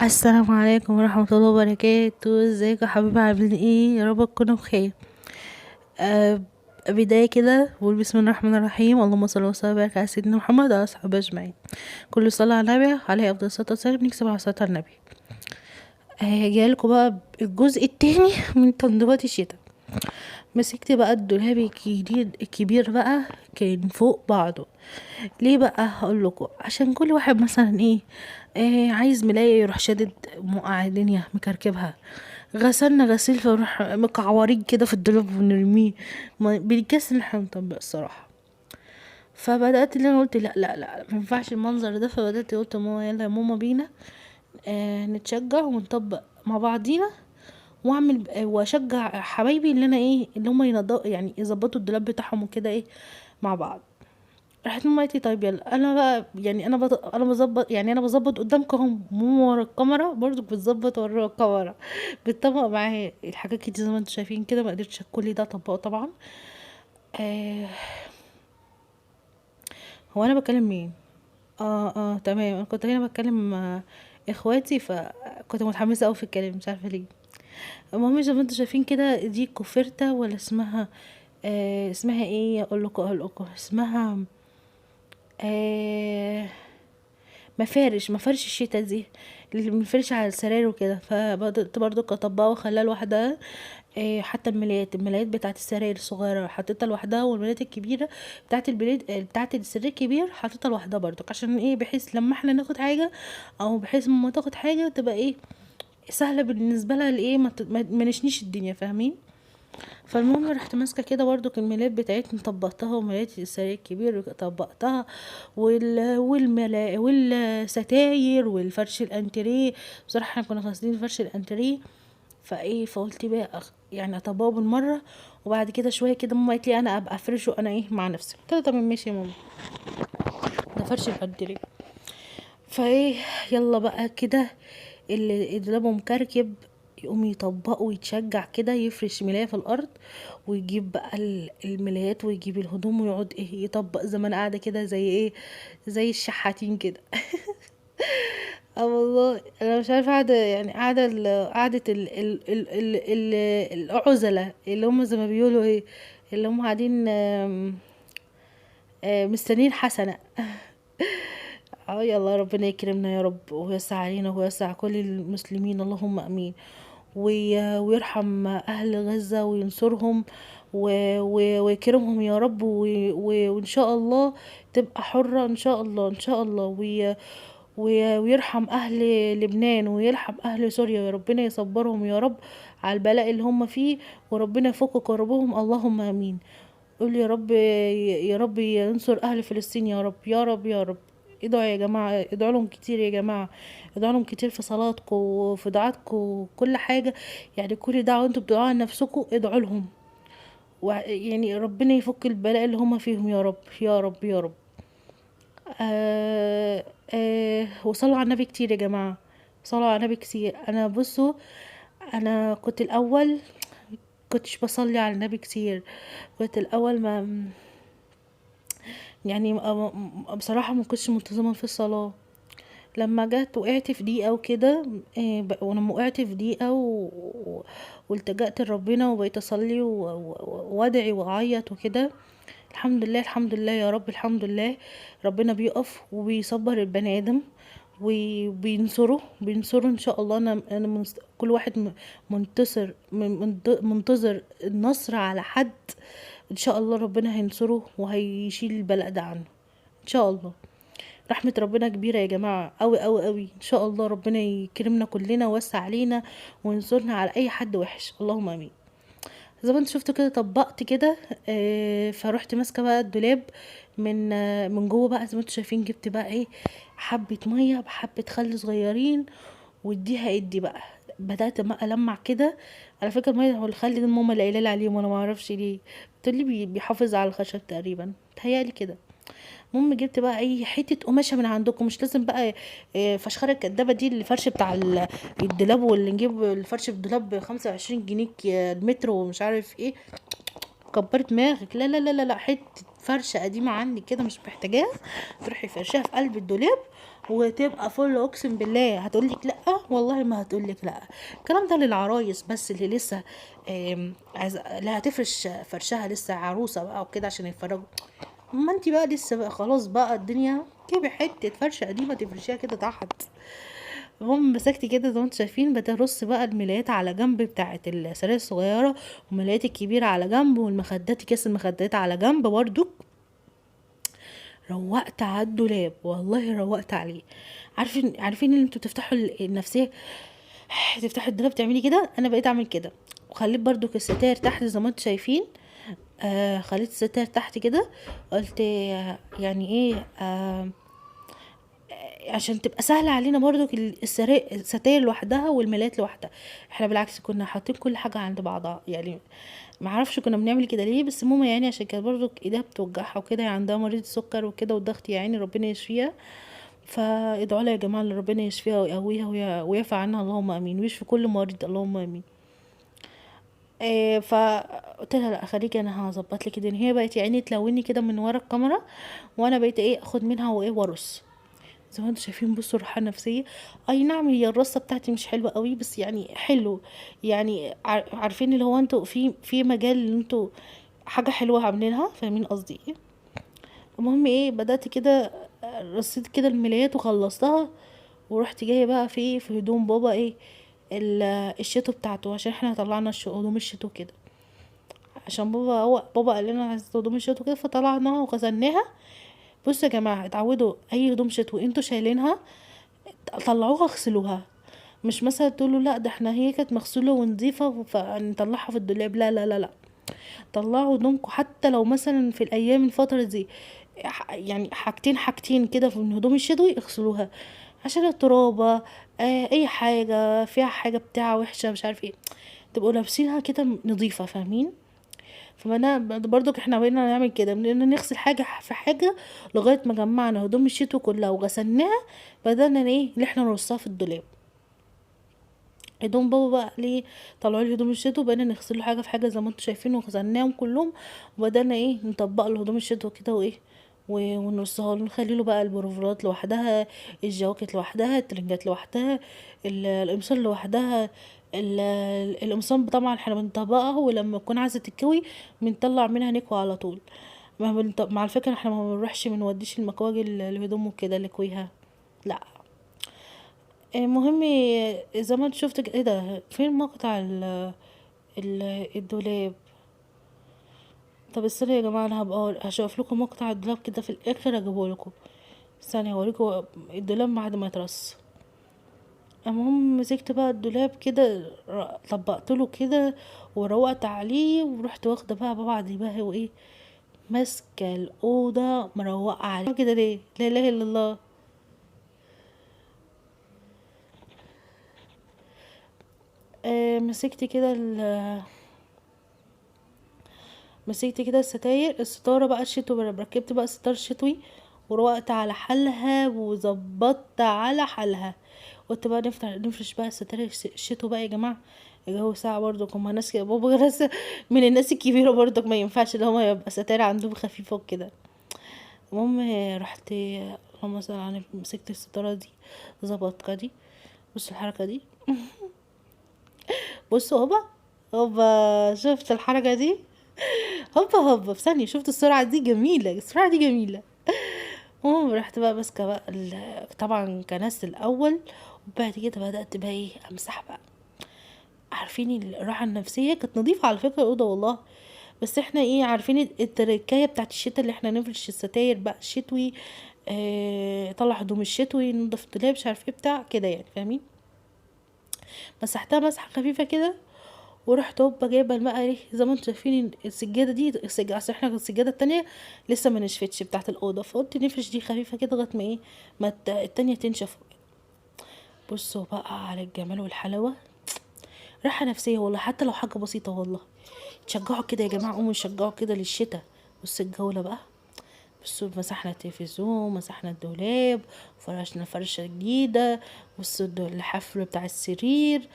السلام عليكم ورحمة الله وبركاته. ازيكم يا حبايبي؟ عاملين ايه؟ يا رب تكونوا بخير. بداية كده بقول بسم الله الرحمن الرحيم، اللهم صل وسلم وبارك على سيدنا محمد وعلى اصحابه اجمعين. كل صلاة على النبي عليه افضل الصلاة والسلام، نكسب على صلاة النبي. جايلكوا بقى الجزء التاني من تنظيفات الشتاء. مسكت بقى الدولاب الجديد الكبير بقى، كان فوق بعضه. ليه بقى؟ هقول لكم. عشان كل واحد مثلا عايز ملاية يروح شادد موقع الدنيا مكركبها، غسلنا غسيل فنروح مكعورين كده في الدولاب ونرميه، بنكسل ان احنا نطبق الصراحة. فبدأت اللي انا قلت لا لا لا ما ينفعش المنظر ده، فبدأت قلت ماما يلا يا ماما بينا، نتشجع ونطبق مع بعضينا، واشجع حبايبي اللي انا ايه اللي هم ينض-، يعني يظبطوا الدولاب بتاعهم وكده ايه مع بعض. راحت ماما قالت لي طيب يلا. انا بقى يعني انا بط-، انا بظبط، يعني انا بظبط قدامكم اهو، ماما ورا الكاميرا برضو بتظبط ورا الكاميرا، بتطبق معايا الحاجات كتير زي ما انتم شايفين كده. ما قدرتش كل ده اطبقه طبعا. هو انا بكلم مين؟ تمام. انا كنت هنا بتكلم اخواتي، فكنت متحمسه قوي في الكلام مش عارفه ليه. المهم زي ما انتم شايفين كده دي كوفرته ولا اسمها، اسمها ايه؟ اقول لكم اسمها، مفارش الشتا دي اللي بنفرش على السراير وكده. فبدأت برضو اطبقها واخليها لوحدها. حتى الملايات بتاعت السراير الصغيرة حطيتها لوحدها، والملايات الكبيرة بتاعت البلاد، بتاعت السرير الكبير حطيتها لوحدها برضو، عشان ايه؟ بحيث لما احنا ناخد حاجة او بحيث ما تاخد حاجة تبقى ايه سهلة بالنسبة لها، لايه ما نشنيش الدنيا، فاهمين؟ فالمهم رحت ماسكة كده برضو الملايات بتاعتني طبقتها، وملايات السرير الكبير طبقتها، والستاير والفرش الانتريه. بصراحة احنا كنا غاسلين فرش الانتريه، فقلت بقى اطبقه بالمرة. وبعد كده شوية كده ماما قالت لي انا ابقى افرشه انا ايه مع نفسي، قلت لها تمام ماشي يا ماما، ده فرش الانتريه. فايه يلا بقى كده اللي دولابه مكركب يقوم يطبقه ويتشجع كده، يفرش ملاية في الأرض ويجيب بقى الملايات ويجيب الهدوم ويقعد ايه يطبق زي ما انا قاعدة كده، زي ايه، زي الشحاتين كده. والله انا مش عارفة قاعدة، يعني قاعدة قاعدة العزلة اللي هم زي ما بيقولوا ايه، اللي هم قاعدين، مستنيين حسنة. يلا ربنا يكرمنا يا رب ويوسع علينا ويوسع كل المسلمين، اللهم امين، ويرحم اهل غزة وينصرهم ويكرمهم يا رب، وان شاء الله تبقى حرة ان شاء الله، ان شاء الله، ويرحم اهل لبنان ويرحم اهل سوريا، يا ربنا يصبرهم يا رب على البلاء اللي هم فيه، وربنا يفك كربهم، اللهم امين. قول يا رب، يا رب ينصر اهل فلسطين يا رب، يا رب، يا رب. ادعوا يا جماعة، ادعوا لهم كتير يا جماعة، ادعوا لهم كتير في صلاتكم وفي دعاتكم وكل حاجة، كل دعوة انتوا بتدعوها لنفسكم ادعوا لهم، ربنا يفك البلاء اللي هم فيهم يا رب، يا رب، يا رب. وصلوا على النبي كتير يا جماعة، صلوا على النبي كتير. انا بصوا، انا كنت الاول كنتش بصلي على النبي كتير، كنت الاول ما يعني بصراحة ما كنتش منتظمة في الصلاة. لما جت وقعت في دقيقة وكده، ولما وقعت في دقيقة والتجأت لربنا وبقيت أصلي وأدعي وأعيط وكده، الحمد لله، الحمد لله يا رب، الحمد لله. ربنا بيقف وبيصبر البني آدم وبينصره، بينصره إن شاء الله. أنا كل واحد منتظر النصر على حد، إن شاء الله ربنا هينصره وهيشيل البلاء ده عنه إن شاء الله. رحمة ربنا كبيرة يا جماعة، أوي أوي أوي. إن شاء الله ربنا يكرمنا كلنا ويوسع علينا وينصرنا على أي حد وحش، اللهم آمين. زي ما انتوا شفتوا كده طبقت كده، فروحت ماسكة بقى الدولاب من جوه بقى زي ما انتوا شايفين، جبت بقى ايه حبة مية بحبة خل صغيرين واديها ادي بقى، بدأت بقى ألمع كده. على فكرة المية والخل ده ماما اللي قايلة لي عليهم وانا ما اعرفش ليه، بتقولي بيحافظ على الخشب تقريبا، متهيألي كده. المهم جبت بقى اي حتة قماشة من عندكم، مش لازم بقى، فشخرة الكدابة دي الفرش بتاع الدولاب، واللي نجيب الفرش في الدولاب ب 25 جنيه المتر ومش عارف ايه. كبري دماغك، لا لا لا لا لا، حتة فرشه قديمة عندك كده مش محتاجاها تروحي فرشاها في قلب الدولاب وتبقى فل، اقسم بالله. هتقولك لا والله ما هتقولك لا. الكلام ده للعرايس بس اللي لسه عايزه لا هتفرش فرشها لسه عروسه بقى وكده عشان يتفرجوا. ما انت بقى لسه بقى خلاص بقى الدنيا، جيبي حتة فرشه قديمة تفرشيها كده تحت. المهم مسكت كده زي ما انتم شايفين، بترص بقى الملايات على جنب بتاعه السراير الصغيرة، والملايات الكبيرة على جنب، والمخدات كيس المخدات على جنب برضو. روقت على الدولاب والله، روقت عليه. عارفين ان انتوا بتفتحوا النفسية، تفتحوا الدولاب تعملي كده، انا بقيت اعمل كده. وخليت برضو الستاير تحت زي ما انتم شايفين، خليت الستاير تحت كده، قلت يعني ايه، عشان تبقى سهلة علينا برضو الستاير لوحدها والملايات لوحدها. احنا بالعكس كنا حاطين كل حاجة عند بعضها، ما اعرفش كنا بنعمل كده ليه، بس ماما عشان كانت برضو ايديها بتوجعها وكده، عندها مريض سكر وكده والضغط، يا عيني ربنا يشفيها. فادعوا لها يا جماعة ان ربنا يشفيها ويقويها ويعفى عنها، اللهم امين، ويشفي كل مريض اللهم امين. فقلت لها لا خليكي انا هظبط لك الدنيا. هي بقت يا عيني تلوني كده من ورا الكاميرا، وانا بقيت اخد منها وارص زي ما انتم شايفين. بصوا الراحة النفسية، اي نعم هي الرصه بتاعتي مش حلوة قوي، بس حلو، عارفين اللي هو انتوا في مجال ان انتوا حاجة حلوة عاملينها، فاهمين قصدي ايه. المهم بدات كده رصيت كده الملايات وخلصتها، ورحت جاية بقى في هدوم بابا الشتو بتاعته، عشان احنا طلعنا هدوم الشتو كده، عشان هو بابا قال لنا عايز هدوم الشتو كده، فطلعناها وغسلناها. بصوا يا جماعة، اتعودوا اي هدوم شتوي انتوا شايلينها طلعوها اغسلوها، مش مثلا تقولوا لا ده احنا هي كانت مغسوله ونظيفه فنطلعها في الدولاب، لا لا لا لا، طلعوا هدومكم حتى لو مثلا في الايام الفترة دي حاجتين حاجتين كده من هدوم الشتوي اغسلوها، عشان الترابه، اي حاجة فيها حاجة بتاع وحشة مش عارف ايه، تبقوا لابسينها كده نظيفة، فاهمين. فانا برضو احنا بقينا نعمل كده، بقينا نغسل حاجة في حاجة لغاية ما جمعنا هدوم الشتوي كلها وغسلناها، بدأنا اللي احنا نرصها في الدولاب. هدوم بابا بقى ليه طلعوا لي هدوم الشتوي، بقينا نغسل له حاجة في حاجة زي ما انتم شايفين، وغسلناهم كلهم، وبدأنا نطبق له هدوم الشتوي كده ونرصها له، نخلي له بقى البروفرات لوحدها، الجواكت لوحدها، الترنجات لوحدها، القمصان لوحدها، القمصان طبعا احنا بنطبقها، ولما تكون عايزه تتكوي بنطلع منها نكوي على طول. مع الفكرة احنا ما بنروحش بنوديش المكواج الهدوم وكده اللي كويها، لا. المهم زي ما انت شفت ايه ده، فين مقطع الدولاب؟ طب استنوا يا جماعة، انا هبقى هشوف لكم مقطع الدولاب كده في الاخر اجيبه لكم، استني هوريكم الدولاب بعد ما يترص. المهم مسكت بقى الدولاب كده، طبقت له كده وروقت عليه، ورحت واخده بقى بعضي بقى وايه، ماسكه الاوضة مروقه عليه كده. ليه؟ لا اله الا الله. مسكت كده مسكت كده الستاير، الستارة بقى الشتوي، ركبت بقى الستار الشتوي وروقت على حالها وظبطت على حالها. قلت بقى نفرش بقى الستاير الشتوي بقى يا جماعة، الجو ساقع برضك، هما ناس كده، بابا ناس من الناس الكبيرة برضك، ما ينفعش اللي هما يبقى ستاير عندهم خفيفة وكده. المهم رحت اللهم صل على النبي، مسكت الستارة دي ظبطتها دي، بصوا الحركة دي، بصوا هوبا هوبا، شفت الحركة دي؟ هوبا هوبا في ثانية، شفت السرعة دي؟ جميلة السرعة دي جميلة. المهم رحت بقى ماسكة بقى طبعا كنست الأول، وبعد كده بدأت بقى أمسح بقى. عارفين الراحة النفسية كانت نظيفة على فكرة الأوضة والله، بس احنا عارفين التركاية بتاعت الشتا اللي احنا نفرش الستاير بقى الشتوي، طلع هدوم الشتوي، نضف الدولاب، مش عارف ايه بتاع كده يعني، فاهمين. مسحتها مسحة خفيفة كده، ورحت هوبا جايبه بقى زي ما انتم شايفين السجادة دي، اصل احنا السجادة التانية لسه ما نشفتش بتاعت الاوضة، فقلت نفرش دي خفيفة كده لغاية ما ما التانية تنشف. بصوا بقى على الجمال والحلاوه، راحة نفسية والله، حتى لو حاجة بسيطة والله. تشجعوا كده يا جماعة، قوموا شجعوا كده للشتاء. بصوا الجولة بقى، بصوا مسحنا التلفزيون، مسحنا الدولاب، فرشنا فرشه جديدة، بصوا الحفل بتاع السرير.